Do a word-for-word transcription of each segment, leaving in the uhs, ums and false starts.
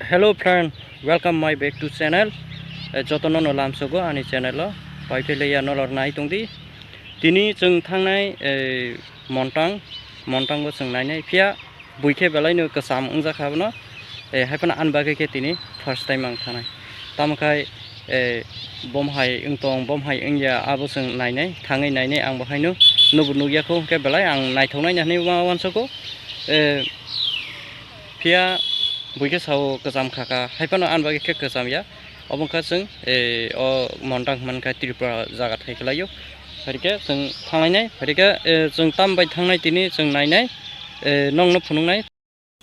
Hello friend, welcome my back to channel. Eh, jotono no lamsogo ani channel o. Paitele ya nolor nai tongdi. Tini chwng thangnai, eh, Montang, Montango chwng nainai. Phiya buikhe belaino kwcham wngjakha bono. Eh, haiphano ani bagwi khe tini first time ang thangnai. Tamo khai, eh, bom hai wngtong, bom hai wngya, abo chwng nainai, thangwi nainai ang bo haino. Nubo nukya kho, hwnkhe belai ang naithoknai hinwi ma-, uansukgo. Eh, Phiya buikhe sao kwcham kha kha, haiphano ani bagwi khe kwcham ya. Obo wngkha chwng, eh, o Montang hwnka Tripura jaga thai kwlaio. Phaikhe chwng thanglainai, phaikhe, eh, chwng tam bai thangnai tini chwng nainai, eh, nongno phunuknai.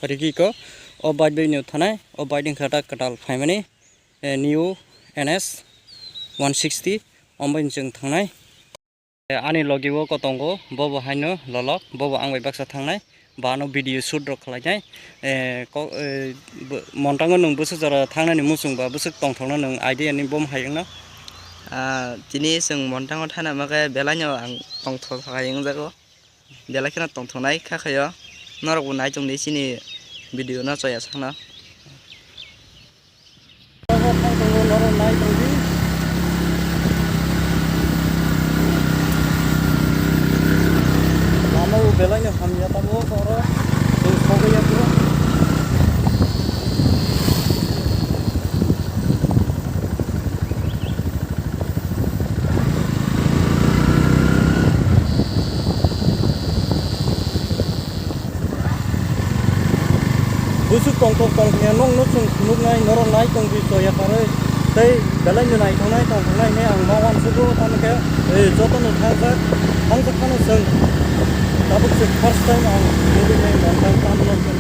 Phaikhe iko o bike bai no thanai, o bike wngkha da kwtal phaimani, eh, New N S one sixty, omo bai chwng thangnai. Eh, ani logi o kotongo, bobo haino lolok, bobo ang bai baksa thangnai, ba ano video shoot rok khlainai. Eh, ko-, eh, bo-, Montango nwng bwswk jora thangnani muchung ba bwswk tongthokno nwng idea ni bom hai wngno? Ah, tini chwng Montango thana bagwi belaino ang tongthok hai wngjago. Belai kheno tongthoknai kha khaio. Norokbo nai tongdi chini video no choya sakno. Lama o belai no hamya tamo oro. Tei sogwi ya bro. Bwswk tongthok tongthokya nokno chwng phunuknai, norok nai tongdi choya karwi. Tei belai no naithoknai tongthoknai hinwi ang ma uansukgo, tamo khe, eh, jotono thangjak, thangjak phano chwng tabuk se first time ang nugwi nai Montang tamno chwng.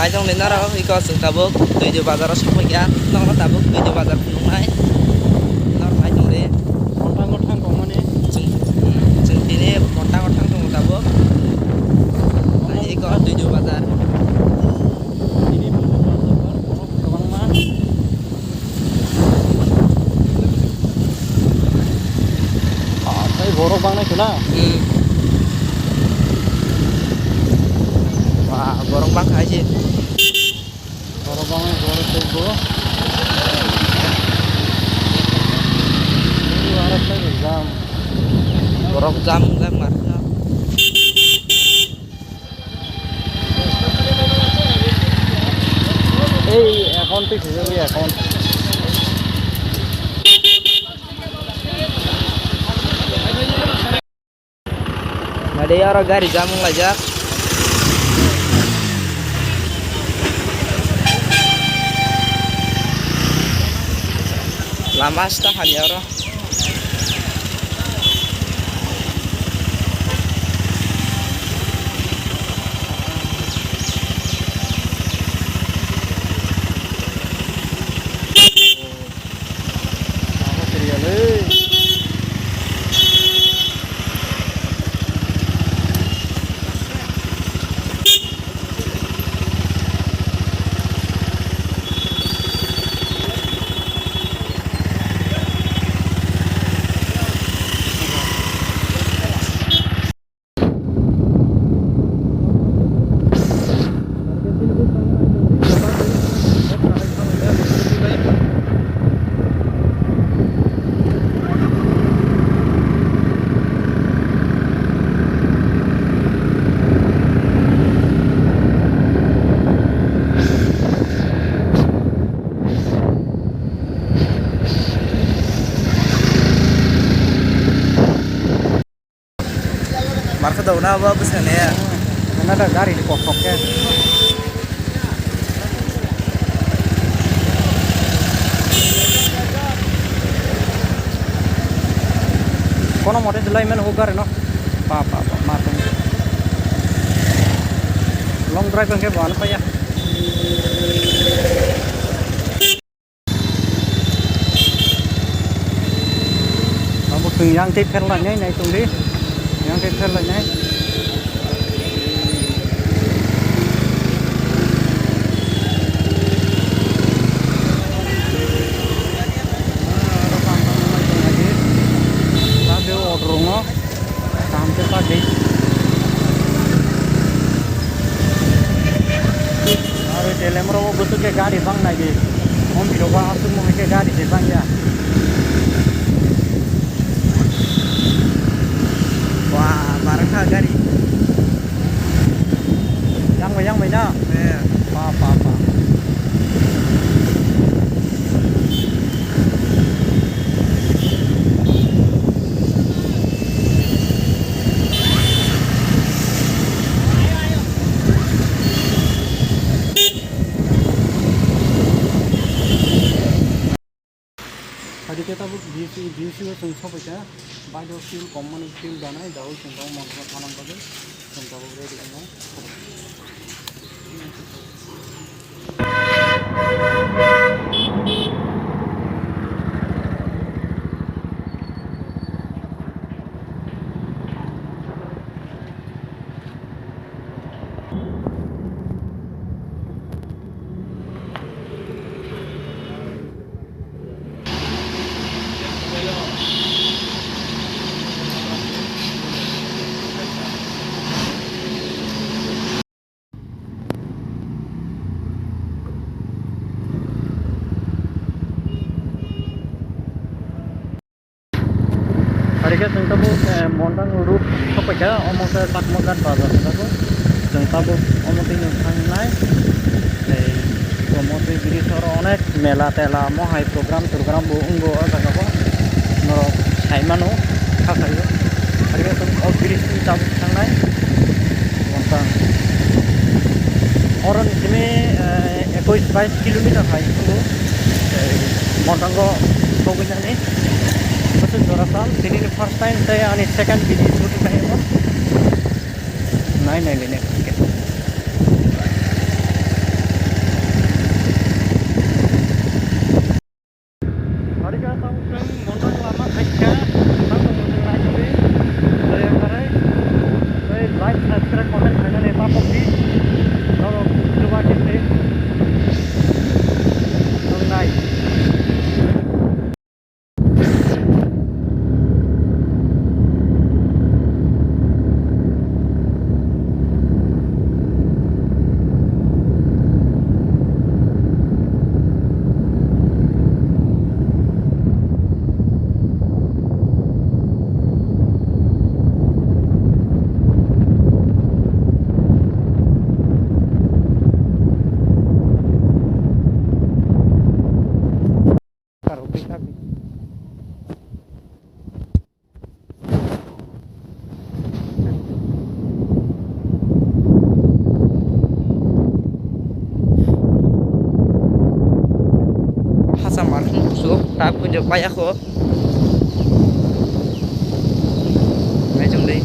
Naitong ni norok iko chwng tabuk Duidu bazar o sokphaikha, nokno tabuk Duidu bazar phunuknai norok naitong di. Montango thang tongmani. Chwng, chwng tini Montango thang tongo tabuk. Nai iko Duidu bazar. Tini Duidu bazar borok kwbangma. Ah, tei borok bangnai khwna? Hmm. Wah, borok bangkha hai se. Borok bangnai, borok teibo. Aro tei jam. Borok jam wngjak markha. Ei account twi khwlaiwi account. Nadi oro gari jam wng laijak. Lama sita hani oro. Markha daw na ba bwskango ne? Nana da gari ni kok kok khe. Kono mote jilai men huk gari no. Pa, pa, pa, ma tong. Long drive hwnkhe bo ano paya. Abo chwng yang tei pherlainai nai tong di. Yang tei pherlainai. Ke gari bang nai di. Hom biro ba asuk mo ke gari de bang ya. Wah, barang kha gari. Yang bai, yang bai na. Eh. Pa, pa, pa. Adi khe tabuk B C, B C o chwng sokphaikha, bike o fuel kom mani fuel danai, daui chwng tong mangkha thanang bagwi, chwng tabuk ready wngkha. Ari khe chwng tabuk, eh, Mondang route sokphaikha, omo khe Chakmaghat bazar hinjago. Chwng tabuk omo twino thangnai. Tei Gomoti bridge oro onek mela tela mohai program togram bo wngo o jaga o. Norok sai mano, kha saio. Ari khe chwng o bridge ni tabuk thangnai. Mondang. Oro ni simi, eh, ekush bais kilometer hai wngo. Eh, Mondango sogwi nani. Bwswk jora tal, tini ni first time tei ani second video shooting khai abo. Nai nai le next weekend. Hari ka tang chwng Mondang lama khaikha, tang tong chwng naitugwi. Tei onkharai, tei like, subscribe, comment khainani ta pokdi. Norok chuba khe se tongnai. Hasa markhung kusuk, tak kunjo payakho. Naichomdi.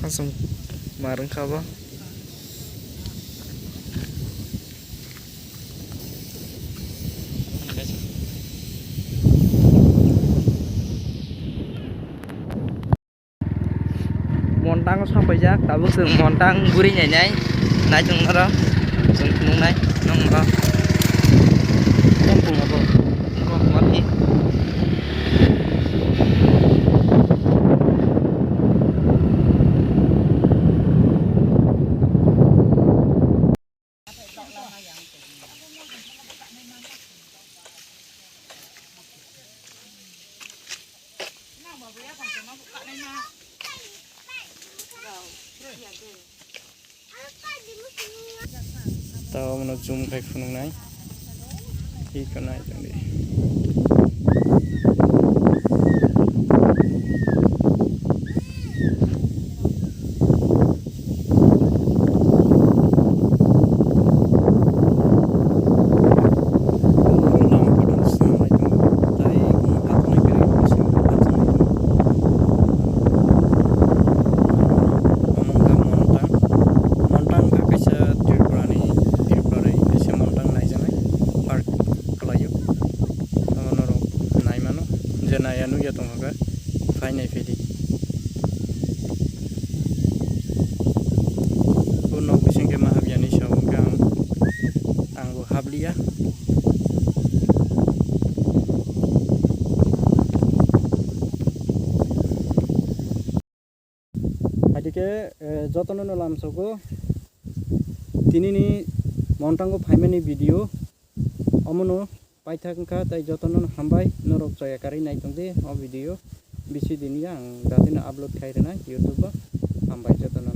Aswk mar wngkha bo. Montang o sokphaijak, tabuk chwng Montang guri nainai, naichwng norok chwng nuknai nokno. Tongphung abo. Abo hwnba phi. Tao mano zoom khai phunuknai. Iko nai tongdi. Hai nai phidi. O nok bising khe ma habya ni sao hwnkhe ang, ang bo habliya. Haikhe, eh, jotono no lamsogo tinini montango phaimani video omono paithak wngkha, tai jotono no hambai, norok chaya karwi nai tongdi o video bisi diniya ang datino upload khai rwnai YouTube o. Hambai jotono.